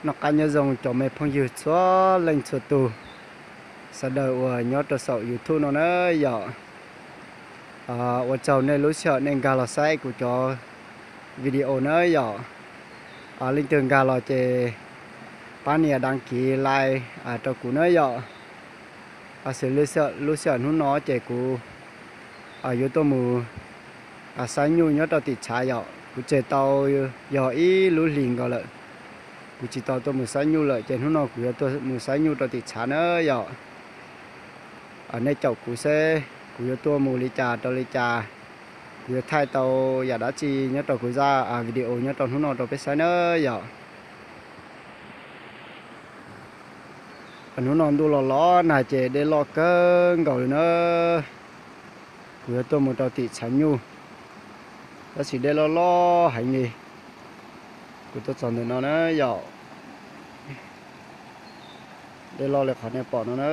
Noj qab nyob zoo cov me phooj ywg txhua leej txhua tus, sawv daws uas nyob rau saum YouTube no na yom. Ua tsaug nej lub sij hawm nej nkag los saib kuv cov video na yom. Leej twg nkag los ces pab nias đăng ký like rau kuv na yom. Xws li lub sij hawm hnub no ces kuv yuav tuaj mus saib nyuj nyob rau tim tshav yom. Kuv tseg tau yog ib lub hlis nkaus lawm, kuv tsis tau tuaj mus saib nyuj lawm ces hnub no kuv yuav tuaj mus saib nyuj rau tim tshav na yom. Nej caum kuv seb kuv yuav tuaj mus li cas rau li cas, kuv yuav thaij tau yam dab tsi nyob rau kuv zaj video nyob rau hnub no rau peb saib na yom. Hnub no ntuj los los nag ces dej loj kawg nkaus li na. Kuv yuav tuaj mus rau tim tshav nyuj, tab sis dej loj loj heev li. Kuv tuaj txog ntawm no na yom, dej loj li qhov nej pom no na.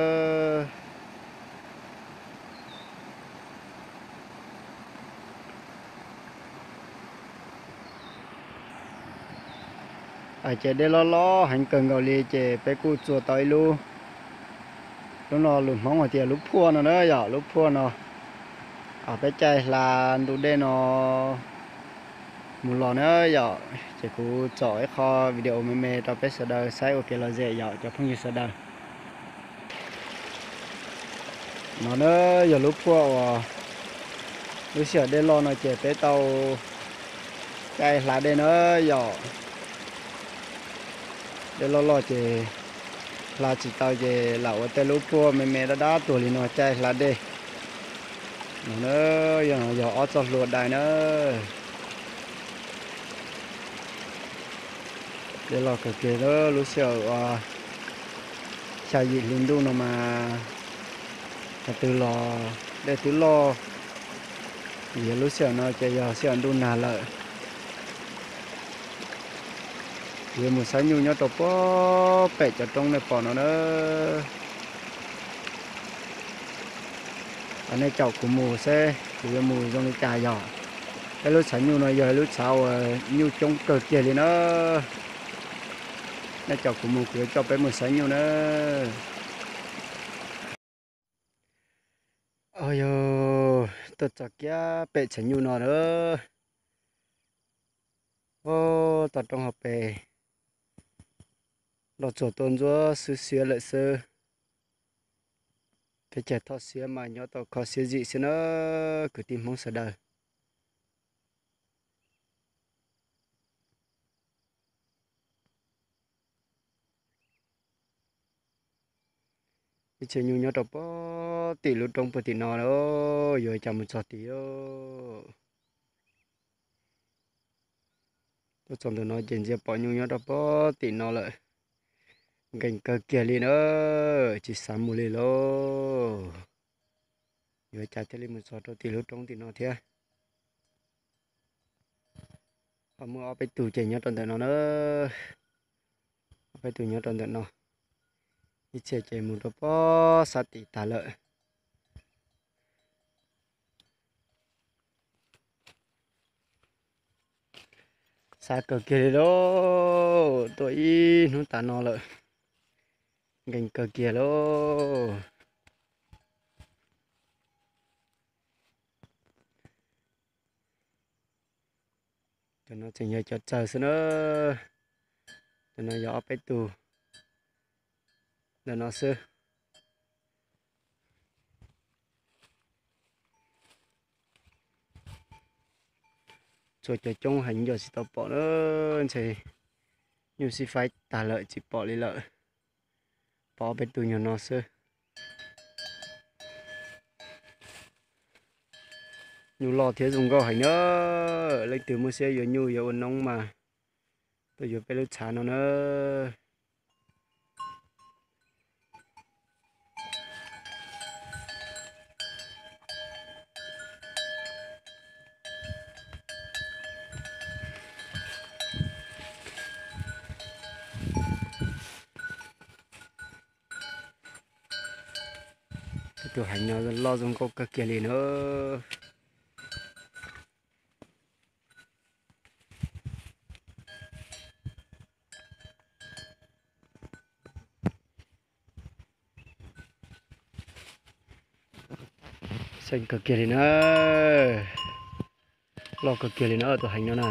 Ces dej loj loj heev kawg nkaus li ces peb kuj txua tau ib lub, lub no lus Hmoob hais tias lub phuaj no na yom, lub phuaj no. Peb caij hla ntu dej no mus los na yom, ces kuv tsom ib qho video me me rau peb sawv daws saib ua kev lom zem yom cov phooj ywg sawv daws. No na yog lub phuaj uas lub sij hawm dej loj no ces peb tau caij hla dej na yom. Dej loj loj ces hla tsis tau ces lam ua tej lub phuaj me me dab dab tuag li no caij hla dej. No na yog, yog ob txoj hlua dai na. Dej loj kawg kiag lub sij hawm uas xya yim hli ntuj no mas qhov twg los dej twb loj. Yog lub sij hawm no ces yog sij hawm ntuj nag lawm. Kuv yuav mus saib nyuj nyob rau puag pem cov roob nej pom no na. Nej caum kuv mus seb kuv yuav mus zoo li cas yog. Peb lub tshav nyuj no yog lub tshav uas nyuj coob kawg kiag li na. Nej caum kuv mus kuv yuav coj peb mus saib nyuj na. Yog tuaj txog kiag pem tshav nyuj no na. Toj roob hauv pes los txog tuaj ntsuab xwb xiab lawm xwb. Teb chaws Thoj Xiab mas nyob tau kho siab zim xwb na kwv tij Hmoob sawv daws. Ib txhia nyuj nyob rau puag tim lub roob puag tim no, yuav cas mus txog tid. Tuaj txog ntawm no ces ntsia pom nyuj nyob rau puag tim no lawm. Nkees kawg kiag li na, tsis xav mus li lauj. Yuav cas thiaj li mus txog rau tim lub roob tim no thiab. Ho muaj ob peb tug ces nyob rau ntawm no na. Ob peb tug nyob rau ntawm no. Ib txhia ces mus rau puag sab tid tag lawm. Xav kawg kiag li lauj, tuaj ib hnub tas no lawm, nkees kawg kiag lauj. Cov no tseem yog cov tsawg xwb na. Cov no yog ob peb tug ntawm no xwb. Txhua cov coob heev yog tsis tau pom na, ntshe nyuj sib faib tag lawm tsis pom li lawm. Pom ob peb tug nyuag no xwb. Nyuj loj thiab zoo nkauj heev na. Leej twg muaj siab yuav nyuj yuav ua noob mas tuaj yuav peb lub tshav no na. Tus heev no loj zoo nkauj kawg kiag li na. Tseem kawg kiag li na. Loj kawg kiag li na tus heev no na.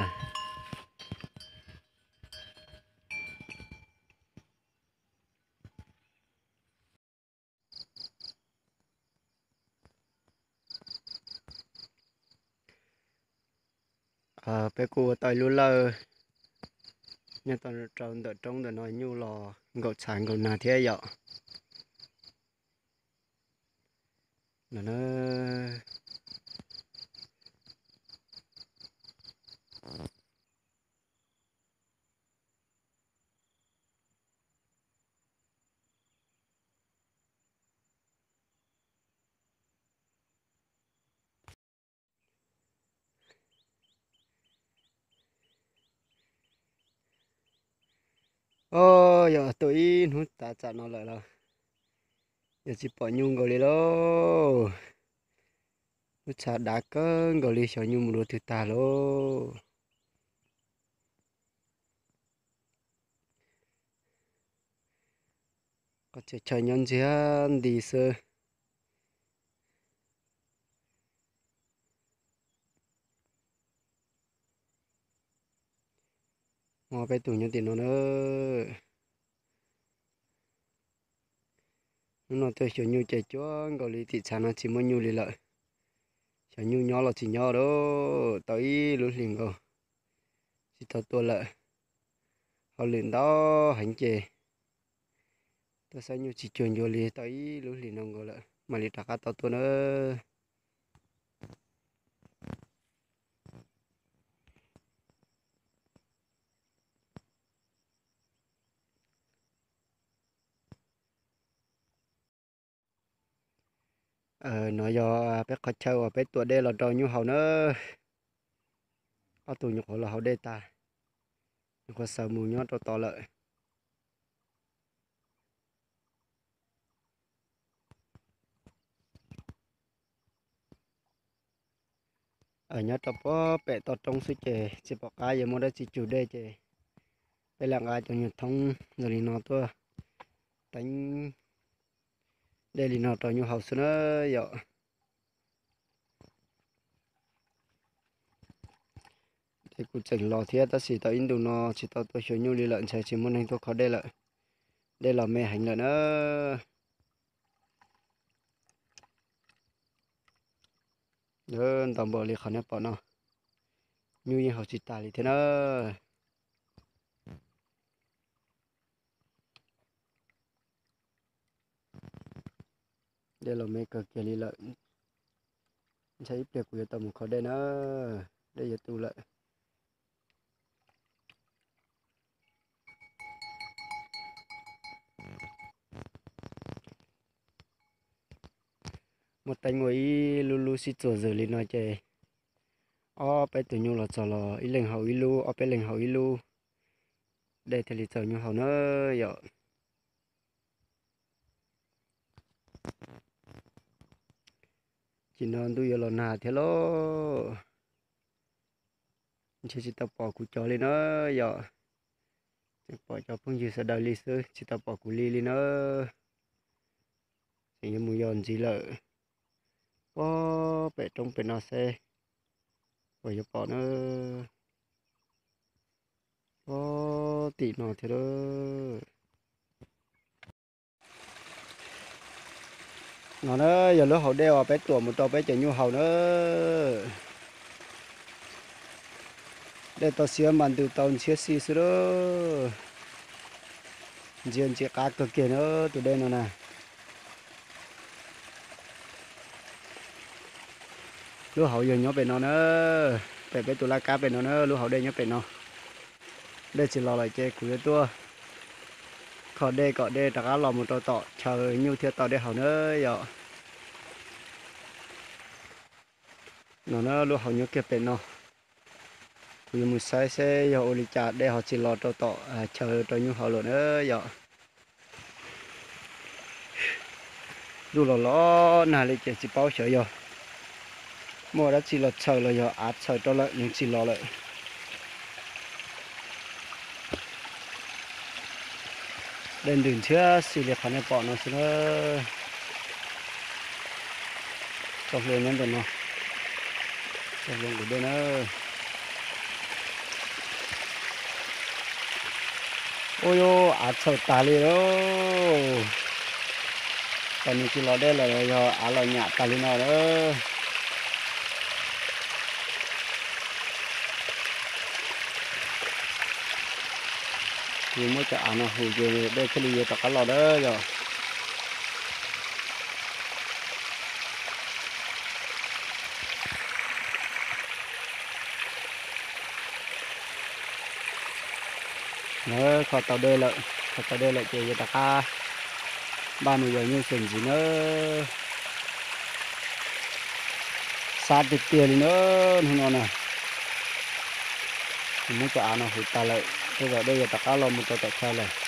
Peb kuj ua tau ib lub lawj nyob rau ntawm roob ntawm no, nyuj los nkaum txhav nkaum nag thiab yom. Os, yog tuaj ib hnub tav tsam no lawm los yog tsis pom nyuj nkaus li lauj. Lub tshav dav kawg nkaus li, xyov nyuj mus dua twg tag lauj. Qhov txhia chaw nyob ntsiag nti xwb. Muaj peb tus nyob tim no na. Hnub no tuaj xyuas nyuj ces cuag nkaus li tim tshav no tsis muaj nyuj li lawm. Xyov nyuj nyob los tsis nyob lauj, tau ib lub hlis nkaus tsis tau tuaj lawm. Hauj lwm ntau heev ces tuaj saib nyuj tsis cuag ncuav li, tau ib lub hlis no nkaus lawm mam li rov qab tau tuaj na. No yog peb qhov chaw uas peb tuam dej los rau nyuj haus na. Ob tug nyuam qhuav los haus dej tag, nyuam qhuav xaws mus nyob rau tod lawm. Nyob rau puag pem toj roob xwb ces tsis pom qab yuav muaj dab tsi cug dej ces peb lam nqa cov nyuag thoob zoo li no tuaj teeb dej li no rau nyuj haus xwb na yom. Dej kuj tseem los thiab tab sis tau ib ntus no tsis tau tuaj xyuas nyuj li lawm, ntshe tsis muaj neeg tuaj kho dej lawm. Dej los me heev lawm na. Ntau npaum li qhov nej pom no, nyuj yeej haus tsis tag li thiab na. Dej los me kawg kiag li lawm, ntshe ib pliag kuv yuav tau mus kho dej na, dej yuav tu lawm. Muaj teeb ua ib lub lub sib txuas zws li no ces ob peb tus nyuj los txog los ib leeg haus ib lub, ob peb leeg haus ib lub, dej thiaj li txaus nyuj haus na yom. Ces no ntuj yuav los nag thiab lauj. Ntshe tsis tau pom kuv cov li na yom. Tseem pom cov phooj ywg sawv daws li xwb, tsis tau pom kuv li li na. Tseem yuav mus yos ntxiv lawm. Puag pem roob pem no seb puas yuav pom na. Puag tim no thiab lauj. No na yog lub hauv dej uas peb tuam mus rau peb cov nyuj haus na. Dej tau siab mas ntws tau ntshiab xij xwb lauj. Ntsia ntsim qab kawg kiag na tus dej no na. Lub hauv yog nyob pem no na, pem peb tus laj kab pem no na, lub hauv dej nyob pem no. Dej tsis los lawm ces kuv yuav tuaj kho dej kom dej rov qab los mus rau tom chaw nyuj thiaj tau dej haus na yom. No na lub hauv nyob kiag pem no. Kuv yuav mus saib seb yog ua li cas dej ho tsis los rau tom chaw rau nyuj haus lawm na yom. Ntuj los los nag li ces tsis paub xyov yog muaj dab tsi los txhaws los yog av txhaws rau lawm nws tsis los lawm. Dej ntws ntshiab xij li qhov nej pom no xwb na. Txoj hlua nyob ntawm no, txoj hlua nqus dej na. Ua yuav av txhaum tag li lauj. Tam sim no tsis los dej lawm, yog av los nyam tag li no lawm. Ces muab cov av no hu ces dej thiaj li yuav rov qab los na yog. Kho tau dej lawm, kho tau dej lawm ces yuav rov qab npaj mus yos nyuj xwm ntxiv na. Sab tiag tiag li na, hnub no na. Kuv muab cov av no hu tag lawm, tej zaum dej yuav rov qab los mus rau tom chaw lawm.